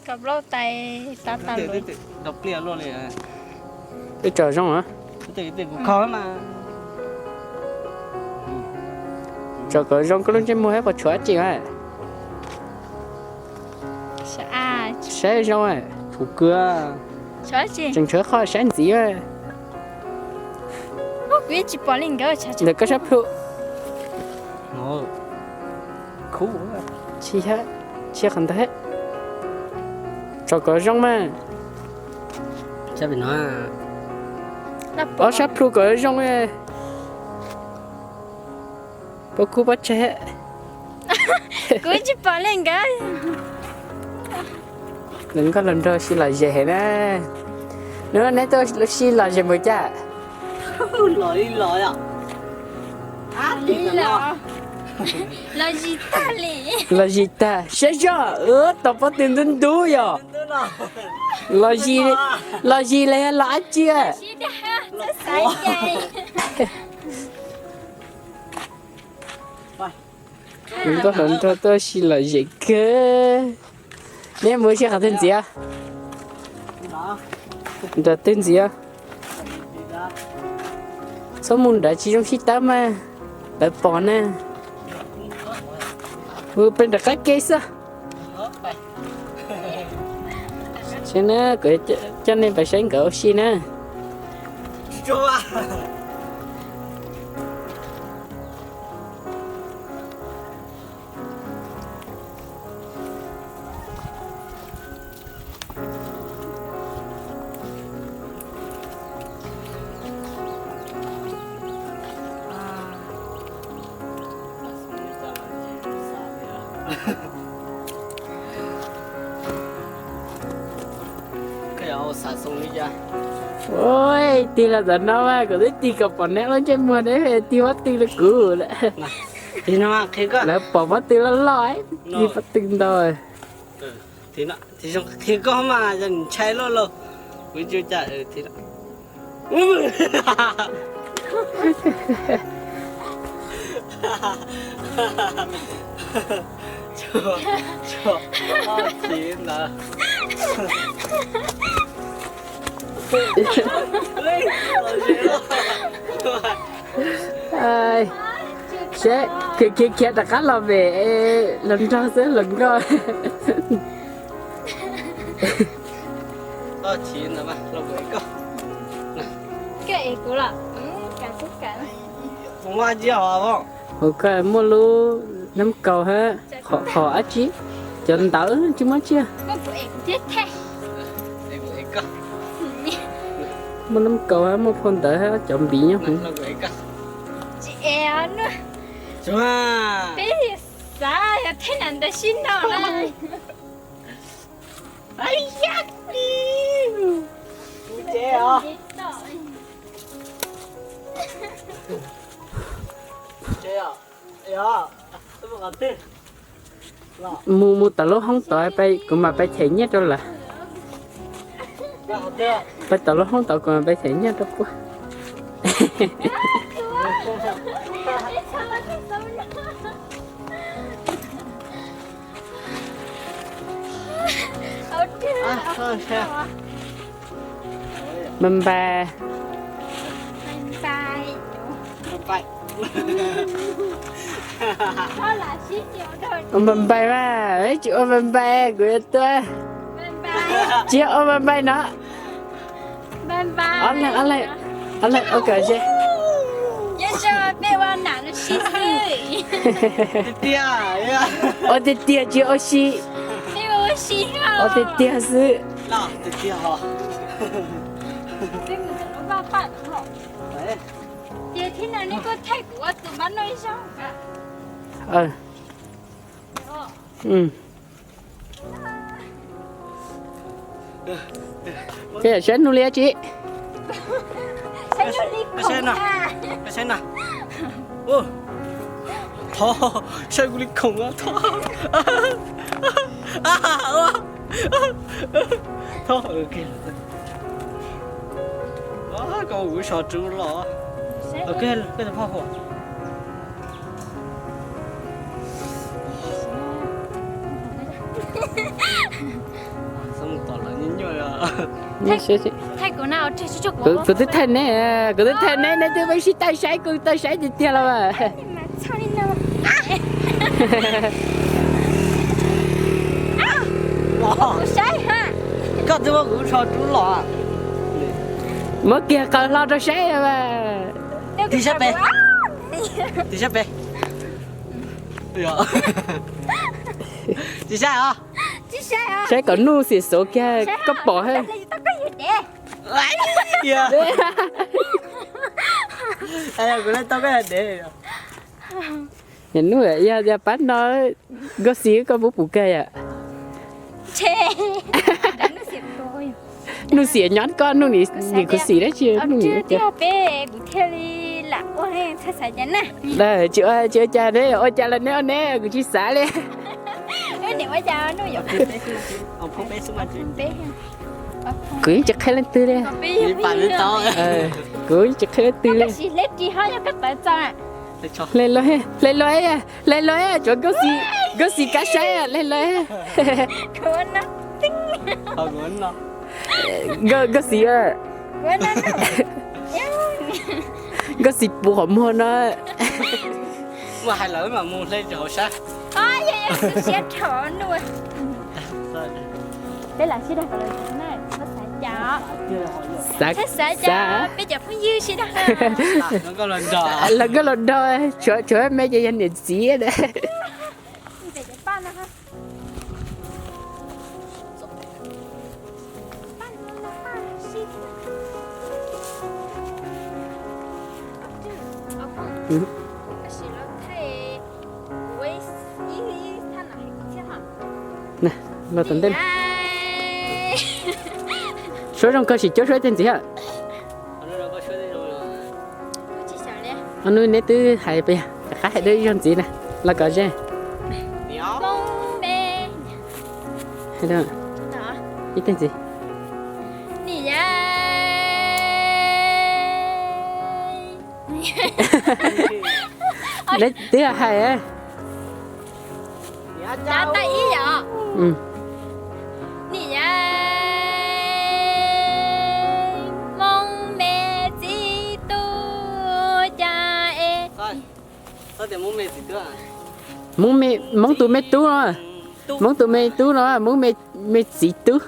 Tso plaub tais tav tas luj. Twb tso zoo a. Tso kom zoo koj lub ntsej muag thiab puas tshuav dab tsi a? Saib zoo, pum kawg. Tseem tshuav qhov saib ntxiv. Ntawm koj sab plhu. Tsis, tsis qhov ntawd. Tso kom zoo mas. Ob sab plhu kom zoo. Pob kub pob tseg. Kuv tsis pom li nkawd. Nkauj hluas nraug sib lom zem heev na. Neb tuaj sib lom zem mus cas? Lom zem tag li. Lom zem tag, saib zoj, tos pob tw ntub ntub yom. Lom zem, lom zem los yog los dab tsi? Nkauj hluas nraug tuaj sib lom zem kawg. Neb mus sib qhov twg ntxiv? Nram twg ntxiv? Txhob mus nrad tsis zoo sib tawb mas, lawv pom na. Mus pem nram qab ke xwb. Saib na, kuv coj nej pais saib nkawd ua si na. Ua, tig los tom no mas kuv twb tig kom pom neb lub ntsej muag, neb tig pob tw rau kuv lawm. Lawv pom pob tw loj loj, tig pob tw ntau. Qhia koj mas yog ntshai loj los kuv tsis cas. Saib, khiav khiav rov qab los pem, los nrog xwb los nkauj. Hauv koj muaj lub nab kaus hab, qhov dab tsi, cov ntawv tsis muaj tsiaj. Muaj nab kaus hab, muaj phau ntawv hab, cov npiv nyob hauv. Mus mus tom lub hoob tod, kuv mam pais them nyiaj rau lawv. Pais tom lub hoob tod kuv mam pais them nyiaj rau puab. Npais npais. Ua npais npais mas, tsis ua npais npais kuv yuav tuaj. Tsis yog ua npais npais no. Ob leeg, ob leeg, ob leeg ua kom ze. Ua tiag tiag tsis ua si. Ua tiag tiag xwb. Koj yam saib nug li dab tsi? Thov saib kuv li khoom, thov. Thov, koj ua kuv sov tswv los. Koj tus phauj hu. Kuv twb thaij neb, kuv twb thaij neb, neb twb pheej sib tawm saib kuv, tawm saib tiag tiag los as. Koj twb muab kuv rho rub los. Muab kiag qawm hlo rau saib as. Tig saib pem. Tig saib pem. Tsis saib os. Saib kom Nuj Xiam xov kiag koj pom he. Kuv le tau koj yog dev. Yog Nuj, yog pab no, Nkauj Xis koj pub pum kawg yom. Nuj Xiam nyob koj, Nuj nim khuv xim dab tsi, Nuj nim ua cas. Peb kuv thiaj li lam ua txhaj xav cas na. Tsis ua, tsis ua cas, neb ua cas los neb ua neb, kuv tsis xav li. Kuv yeej tsis qhia leej twg li. Kuv yeej tsis qhia leej twg li. Hle los, hle los, hle los, tsuav Nkauj Xis kav saib, hle los. Nkauj Xis, Nkauj Xis puv qhov muag no. Muaj hais lawm mas mus hle rau hauv sab. Peb lam sib dag kom lawv xav cas, xav cas peb cov phooj ywg sib dag. Lawv nkauj los nrog, tshuav me ces yog niam txiv. Los tom ntej. Suab zoo koj sim cuab suab tej ntxiv. Nub neb twb hais peb rov qab hais dua ib zaug ntxiv na, los kom ze. Ib teg ntxiv. Neb twb hais. Ib yom. Nim yom. Hmoob me txiv tub cas es. Hmoob tus me tub no, Hmoob tus me tub no, Hmoob me txiv tub.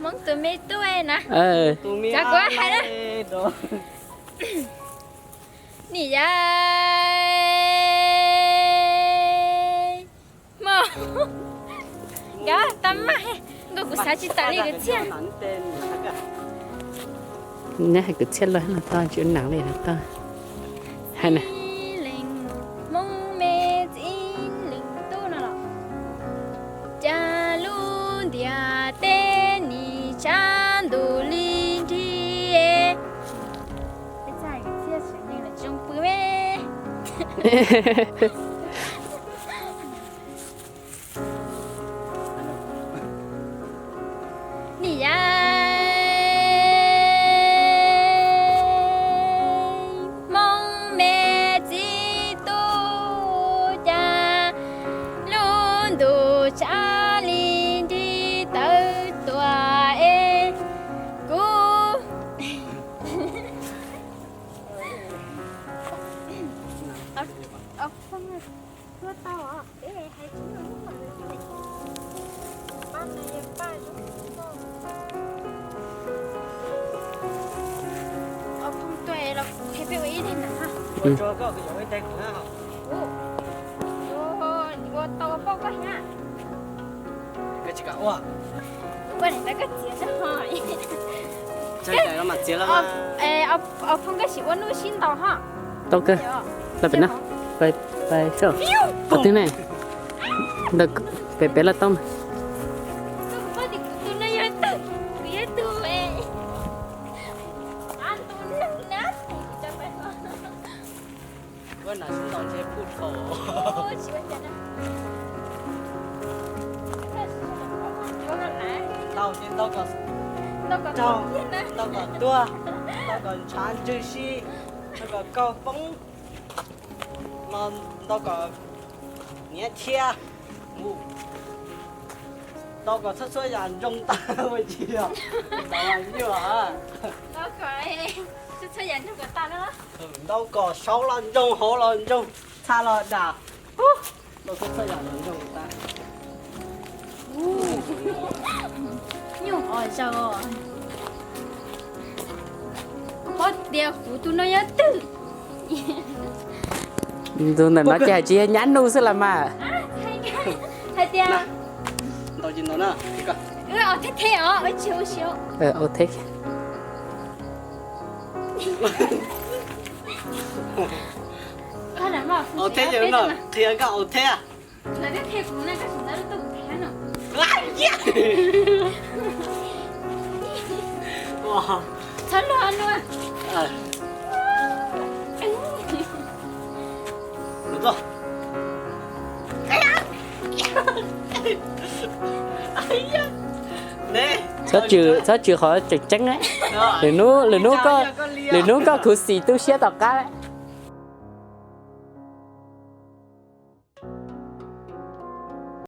Hmoob tus me tub na. Cas kuv hais na. Nim yom. Hmo, nkawd tau maj, nkauj kuv xav tsis tawm li kwv txhiaj. Neb hais kwv txhiaj los no tau, tsis ua neeb li no tau. Hais na. Hmoob me txiv leej tub no los, cas lub ntiaj teb nim tshav ntuj li nrig. Zoo pw me. Nim yom. Hmoob me txiv tub cas lub ntuj tshav li nrig tawv tuaj es kuv Ua tau ua pauj koj thiab. Koj tsis kam ua. Ua li ntawd koj txiav xwb ho. Txawm caiv los mas txiav los. Au, Phoo, koj sim ua nuj sib ntaus ho. Tau kawg. Los pem no. Pais, pais soj. Qhov twg ne? Ntawm pem, pem los tau mas. Ua nas sib ntaus ntshe puj dhau. Ntaus ces ntaus kom raug, ntaus kom tuag, ntaus kom ntshav ntswg si, ntaus kom kaus poob, ntaus kom niam thiab mus. Ntau kom txhua txhua yam ntsoog tag ua ci os. Ntau nyuaj. Ntau kom txhua txhua yam ntsoog kom tag no. Ntau kom saud los ntsoog, hauv los ntsoog, txha los dam. Ntau txhua txhua yam los ntsoog tag. Nyuj os zaws. Paub tias kuv tus no yog twg. Tus ntawm no ces hais tsis yog nyab nus xwb los mas. Hais tias ntau ces ntau na. Wb au theb theb os, wb tsis ua siab. Au theb. Au theb ces no qhia koj au theb. Txhob luag no. Txhob tswm, txhob tswm qhov tseem ceeb. Lwm hnub, lwm hnub koj khuv xim tu siab tom qab.